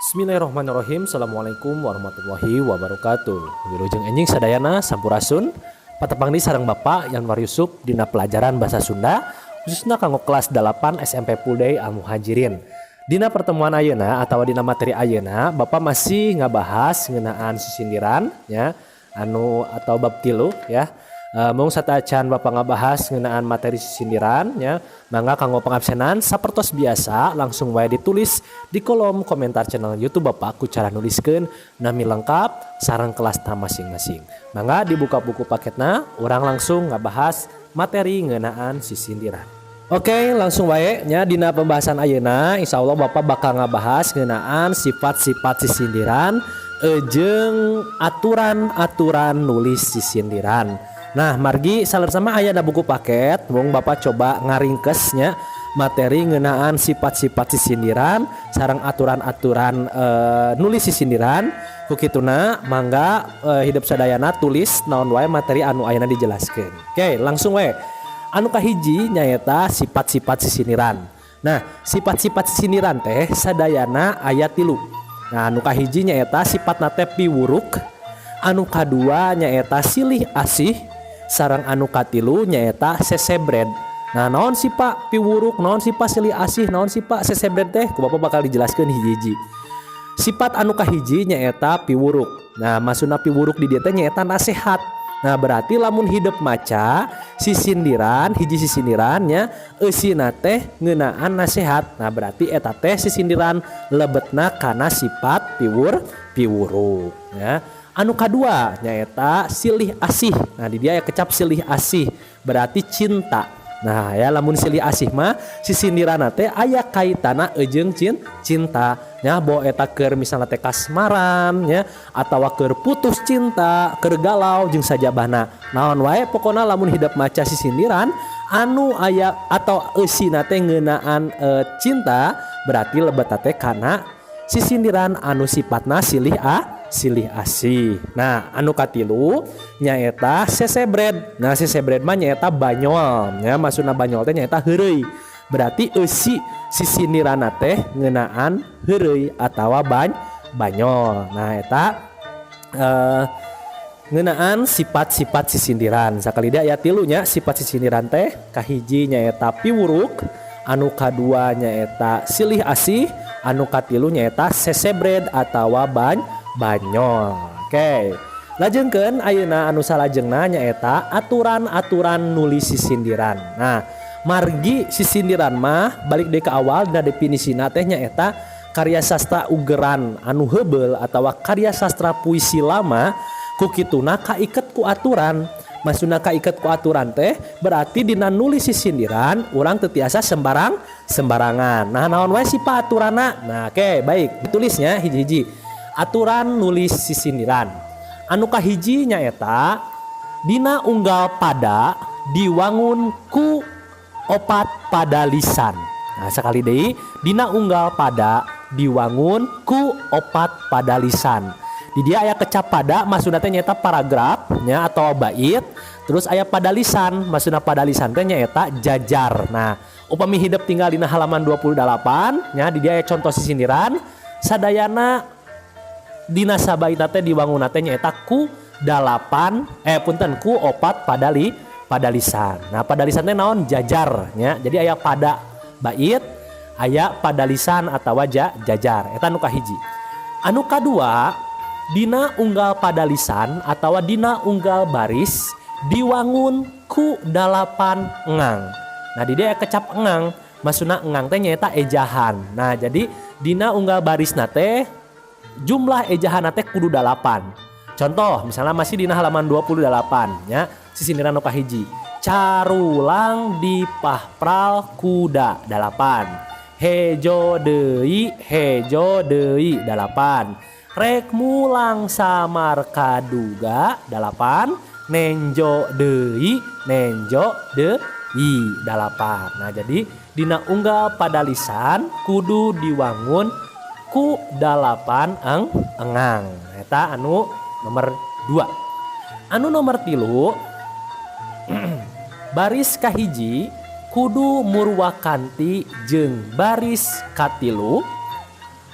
Bismillahirrahmanirrahim. Assalamualaikum warahmatullahi wabarakatuh. Wilujeng enjing sadayana, sampurasun. Patepang deui sareng Bapak Yanwar Yusuf dina pelajaran bahasa Sunda, khususnya kanggo kelas 8 SMP Full Al Muhajirin. Dina pertemuan ayeuna atau dina materi ayeuna, Bapak masih ngabahas ngeunaan sisindiran ya, anu atau bab 3 ya. Mung sateuacan Bapak ngabahas ngeunaan materi sisindiran ya, mangga kanggo pengabsenan sapertos biasa langsung wae ditulis di kolom komentar channel YouTube Bapak ku cara nuliskeun nami lengkap sareng kelas masing-masing. Mangga dibuka buku paketna, urang langsung ngabahas materi ngeunaan sisindiran. Oke, langsung wae nya dina pembahasan ayeuna, insyaallah Bapak bakal ngabahas ngeunaan sifat-sifat sisindiran jeung aturan-aturan nulis sisindiran. Nah, margi sama aya buku paket, mung Bapak coba ngaringkesnya materi ngeunaan sifat-sifat sisindiran sareng aturan-aturan nulis sisindiran. Ku kituna mangga hidep sadayana tulis naon wae materi anu ayeuna dijelaskeun. Oke, langsung wae. Anu kahiji nyaeta sifat-sifat sisindiran. Nah, sifat-sifat sisindiran teh sadayana aya 3. Nah, anu kahiji nyaeta sifatna teh piwuruk, anu kadua nyaeta silih asih, sareng anu katilu nyaeta sesebred. Nah, naon sifat piwuruk, naon sifat silih asih, naon sifat sesebred teh ku Bapak bakal dijelaskeun hiji-hiji. Sifat anu kahiji nyaeta piwuruk. Nah, maksudna piwuruk di dieu teh nyaeta nasehat. Nah, berarti lamun hidep maca sisindiran, hiji sisindirannya eusina teh ngeunaan nasehat. Nah, berarti eta teh sisindiran lebetna kana sifat piwuruk ya. Anu kadua nyaeta silih asih. Nah, di dieu aya kecap silih asih, berarti cinta. Nah ya, lamun silih asih mah sisindirana teh aya kaitana jeung cinta nya, bo eta keur misalna teh kasmaran nya, atawa keur putus cinta, keur galau, jeung sajabana naon wae. Pokona lamun hidep maca sisindiran anu aya atau eusina teh ngeunaan cinta, berarti lebet teh kana sisindiran anu sifatna silih asih. Nah, anu katilu nyaeta sesebred. Nah, sesebred mah nyaeta banyol ya. Maksudna banyol teh nyaeta heureuy. Berarti eusi sisindirana teh ngeunaan heureuy atawa banyol. Nah, eta ngeunaan sifat-sifat sisindiran. Sakali deui, aya 3 nya sifat sisindiran teh: kahiji nyaeta piwuruk, anu kadua nyaeta silih asih, anu katilu nyaeta sesebred atawa banyol. Oke. Lajengkeun ayeuna anu salajengna nyaeta aturan-aturan nulis sisindiran. Nah, margi sisindiran mah balik deui ke awal dina definisina teh nyaeta karya sastra ugeran anu heubeul atawa karya sastra puisi lama, ku kituna kaiket ku aturan. Maksudna kaiket ku aturan teh berarti dina nulis sisindiran urang teu tiasa sembarangan. Nah, naon wae sifat aturanna? Nah, oke, baik. Ditulisnya hiji-hiji. Aturan nulis sisindiran. Anu kahiji nyaeta dina unggal pada diwangun ku 4 padalisan. Nah, sekali deui, dina unggal pada diwangun ku 4 padalisan. Di dieu aya kecap pada, maksudna teh nyaeta paragraf nya atau bait. Terus aya padalisan, maksudna padalisan teh nyaeta jajar. Nah, upami hidep tingal dina halaman 28 nya, di dieu aya contoh sisindiran, sadayana dina sabaitna teh diwangunna teh nyaeta ku dalapan, eh punten, ku 4 padalisan. Nah, padalisan teh naon? Jajar nya. Jadi aya pada bait, aya padalisan atawa jajar. Eta anu kahiji. Anu kadua, dina unggal padalisan atawa dina unggal baris diwangun ku 8 engang. Nah, di dieu kecap engang, maksudna engang teh nyaeta ejahan. Nah, jadi dina unggal barisna teh jumlah ejahan teh kudu 8. Contoh misalnya masih dina halaman 28 nya, sisindiran nu kahiji. Carulang dipahpral kuda 8. Hejo deui, hejo deui 8. Rek mulang samar kaduga 8. Nenjo deui, nenjo deui 8. Nah, jadi dina unggal padalisan kudu diwangun ku 8 engang. Eta anu nomor 2. Anu nomor 3, baris kahiji kudu murwakanti jeung baris katilu.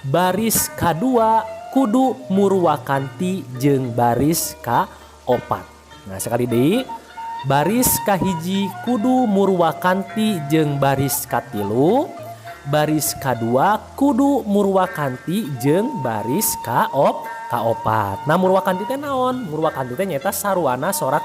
Baris kadua kudu murwakanti jeung baris kaopat. Nah, sekali deui, baris kahiji kudu murwakanti jeung baris katilu, baris kadua kudu murwakanti jeung baris kaopat. Nah, murwakanti teh naon? Murwakanti teh nyaeta saruana sora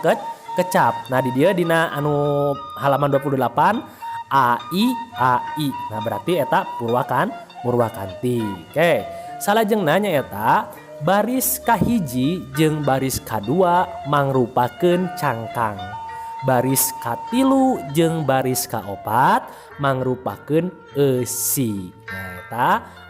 kecap. Nah, di dieu dina anu halaman 28, A I A I. Nah, berarti eta murwakanti. Oke, salajengna nyaeta baris kahiji jeung baris kadua mangrupakeun cangkang, baris katilu jeung baris kaopat mangrupakeun eusi. Nah, eta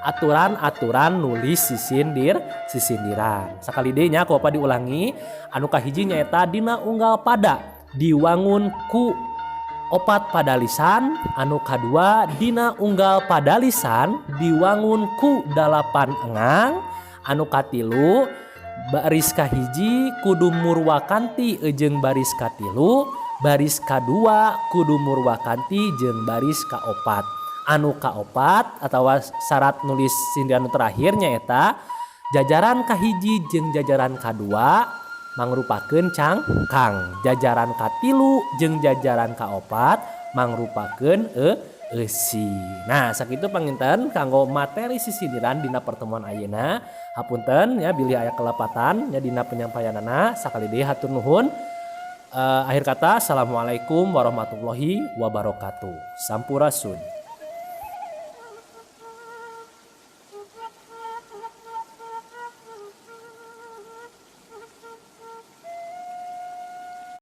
aturan-aturan nulis sisindiran. Sakali deui nya, ku Bapak diulangi. Anu kahiji nyaeta dina unggal pada diwangun ku opat padalisan. Anu kadua, dina unggal padalisan diwangun ku dalapan engang. Anu katilu, baris kahiji kudu murwakanti jeung baris katilu, baris kadua kudu murwakanti jeung baris kaopat. Anu kaopat atau syarat nulis sindiran terakhir nyaeta jajaran kahiji jeung jajaran kadua mangrupakeun cangkang, jajaran katilu jeung jajaran kaopat mangrupakeun eusi. Nah, sakitu panginten kanggo materi sisindiran dina pertemuan ayeuna. Hapunten ya bilih aya kelepatan ya dina penyampaianana. Sakali deui hatur nuhun. Akhir kata, assalamualaikum warahmatullahi wabarakatuh. Sampurasun.